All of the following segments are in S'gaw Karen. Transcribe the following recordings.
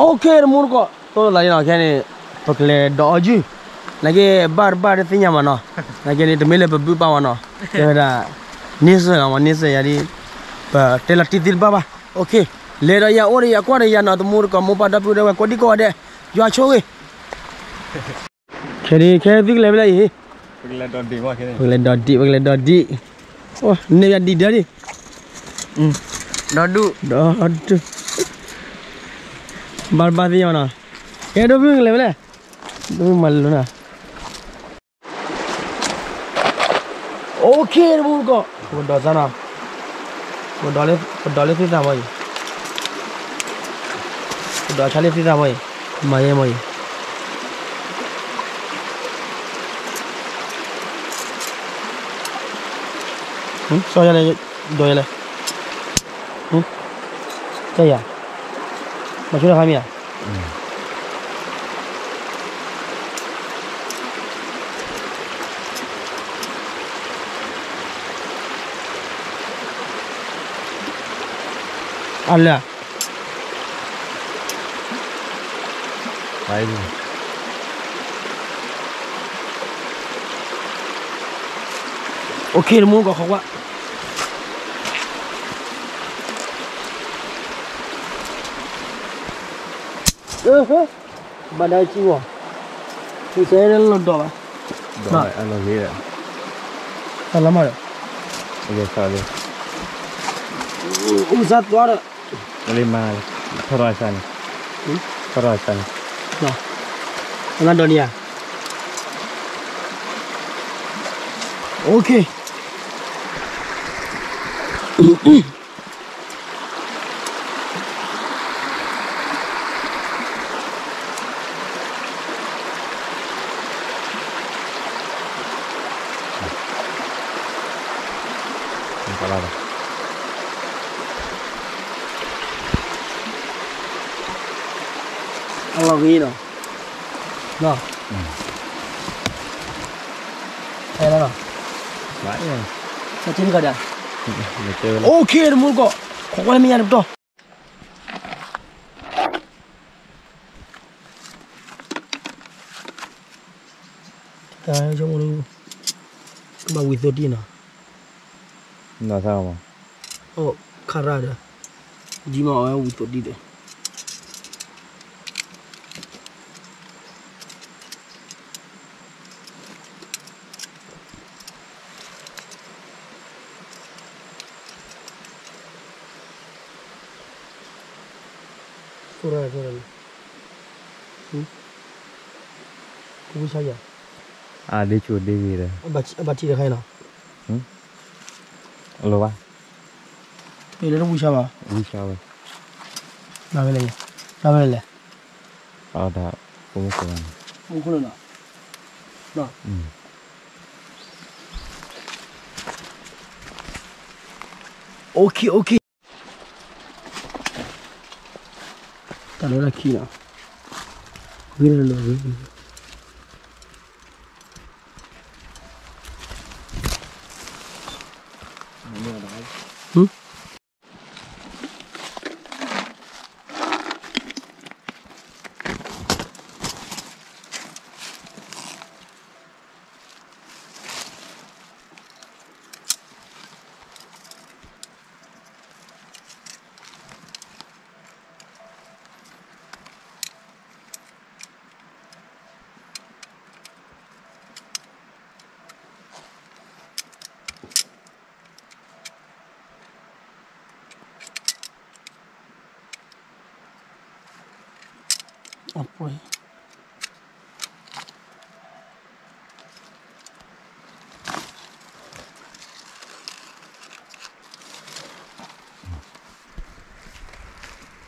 အိၣ်ခ့ တမူတကိး တိၢ်လီၤလံနီၤ ခဲန့ၣ် ပကလဲၤဒိးအီၣ်ယုၢ် နာ်က့ဘၣ်တဘၣ်တသ့ၣ်ညါမးနီၤ နာ်က့န့ၣ် တမ့ၢ်လၢပဘုၣ်ပာ်ဝဲနီၤ တဲဝဲဒၣ် န့ဆၢၣ်နီၤ မ့ၢ်န့ဆၢၣ်ယၤဒ် ပတဲလီၤတံၢ်သ့တဘၣ်ဘၣ် အိၣ်ခ့ လဲၤဒီးယၤအိၣ်ဒီးယၤကွၢ်ဒီးယၤနီၤ တမူတကိး မိၢ်ပၢ်ဒီပုၢ်ဒီဝဲၢ်ကိးဒံကိးဂၤဒဲး ယွၤဆိၣ်ဂ့ၤ ခဲဒ် ခဲသုကလဲၤဖဲလဲၣ်အံၤ ပကလဲၤဒိးဒံး ပကလဲၤဒိးဒံး အိ န့ၢ်ယၤဒံးဒၢဒံး ဒီဒူၣ် ဒီဒူၣ် ဘၣ်ဘၣ်သ့ၣ်ညါနီၤ ကဲဒိၣ်ဖုကလဲၤဖဲလဲၣ် ဒိၣ်ဖုမၤလိနီၤ အိၣ်ခ့ တမူတကိး ပကဒိးစၢ်နီၤ ပဒိးလၢ ပဒိးလၢသ့ၣ်သၣ်မီၤအံၤ ပဒိးဆါလၢသ့ၣ်သၣ်မီၤအံၤ မၤယဲမီၤအံၤ စီၤယၤလဲၣ် ဒိးယဲလဲၣ် ကဲယၤ မၤဆိတခါမ့ၢ်ဧါ အလၢ အိၣ်ခ့ တမူတကိး ခိးကွၢ် ဘၣ်ဒါကံဂီၤ ပစဲလီၤဒိးဘၣ် အလီၤဂ့ၤဒီး အလီၤမၢ်ဒီး အိၣ်စၢ်သွါဒီး လၢမၤ ထီၣ်ထီၣ်စၢ်န့ၣ် ထီၣ်ထီၣ်စၢ်န့ၣ် နဒိးန့ၢ်ဧါ အိၣ်ခ့ အလီၤဂ့ၤနီၤ နီၤ ဖဲလီၤနီၤ အိၣ်ခ့ တမူတကိး ခိးကွၢ်လၢမ့ၢ်ညါတပတီၢ် တၢ်ဆိကမိၣ်ဒ် ကဘၣ်ဝံၤသိးတံၢ်နီၤ အိၣ်ခါရၣ်ဒီး ဒ်မ့ၢ်အဝဲဝံၤသိးတံၢ်ဒီး ကဝံၣ်ဆါယၤ အဒ့ဆိဒ့ဂ့ၤဒီး အဘၣ်ထံၣ်တခါအံၤနီၤ အလိၤဘၣ် မ့ၢ်လၢတဝံၣ်ဆါဘၣ် ဝံၣ်ဆါဝဲ နဝဲလဲၣ် နဝဲလဲၣ် အဒၣ် ပမုၢ်ခိၣ်လၢနီၤ ပမုၢ်ခိၣ်လၢနီၤ OK OK တၢ်လၢလၢခံနီၤ ဂ့ၤလၢလၢဂ့ၤ အပှဲၤ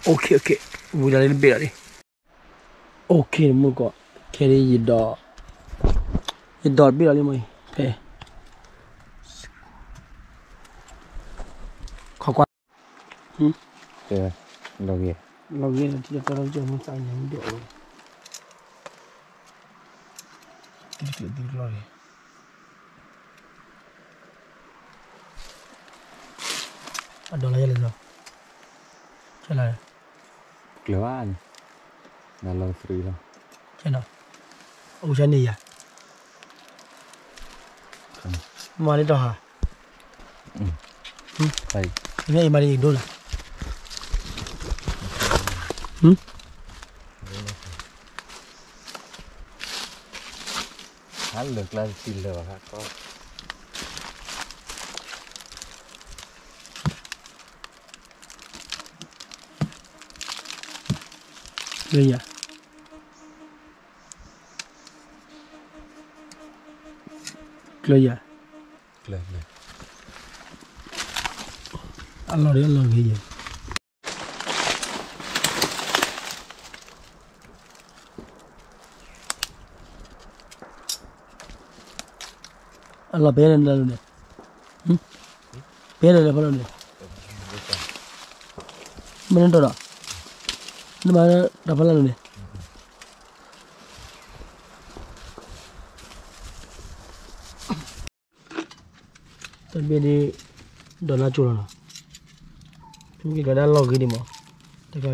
OK OK ဝံၤလီၤလံတဘ့ၣ်လီၤလံ OK မုၢ်ကီး ခဲဒ် ယဒိးတဘ့ၣ်လီၤလံမ့ၢ် ဖဲ ခီကွၢ် လီၤဂ့ၤ လီၤဂ့ၤလီၤ ထံၣ်တၢ်တၢ်ကၢမ့ၢ်သးညါမ့ၢ်ဒိၣ်အီၤ တံၤတံၤတံၤလီၤဂ့ၤ အဒိးလီၤယဲလဲၣ်လီၤ ကဲလီၤ ကျၢၤဘၣ်န့ၣ် နလီၤသရံးလီၤ, ကဲနီၤ, အိၣ်ဆါန့ၢ်ယၤ, မၤလၢတၢ်ဟါ, မ့ၢ်အံၤမၤဒ်အံၤဒိၣ်လီၤ, ဟါလၢာ် ကျါတထံၣ်လၢာ်ဘၣ်ဟါကီ, ကျၢၤယၤ, ကျၢၤယၤ, အလီၢ်ဒီးအလီၢ်ဂ့ၤယၤ, အလီၢ်ပဲန့ၣ်လၢန့ၣ်, ပဲန့ၣ်လၢဖီလၢန့ၣ်, မ့ၢ်နတီၢ်ဒီး, နမၤတၢ်ဖီလၢန့ၣ်, တၢ်တဘ့ၣ်ဒ် ဒီးနါကၠိလီၤနီၤ, မ့ၢ်က့ၤကဒၣ်လီၢ်ဂ့ၤဒံးမး, တၢ်ကျီ, ကျီ,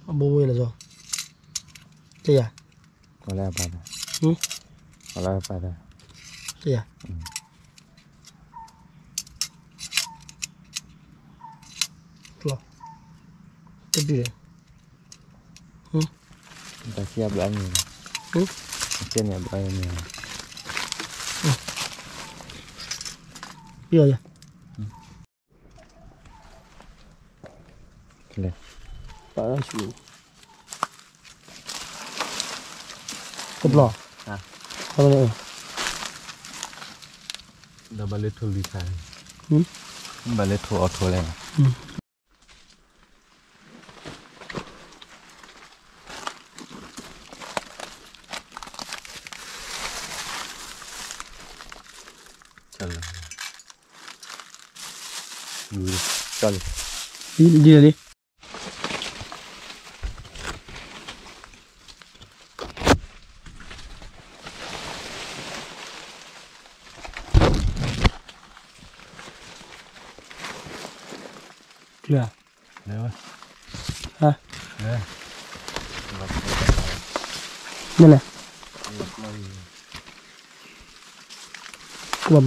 အဘိဘိလၢစီ, တယၤ, လၢပၢ်, လၢပၢ်, တယၤ, ကျီ, တဘ့ၣ်, တၢ်ဆံအဘျီအမ့ၢ်, တၢ်ဆံန့ၣ်အဘျီအမ့ၢ်, ယၤယၤ, လဲၤ, ပာ်ဆူၣ်, တဘျီ, ဒီးဘၣ်လၢထိၣ်လွံၢ်ခါ, ဘၣ်လၢထိၣ်အီၤထိၣ်လဲၣ်, လၢ, လၢ, လၢ, ကျၢၤ, ဟါ, မ့ၢ်လဲၣ်, ကဘၣ်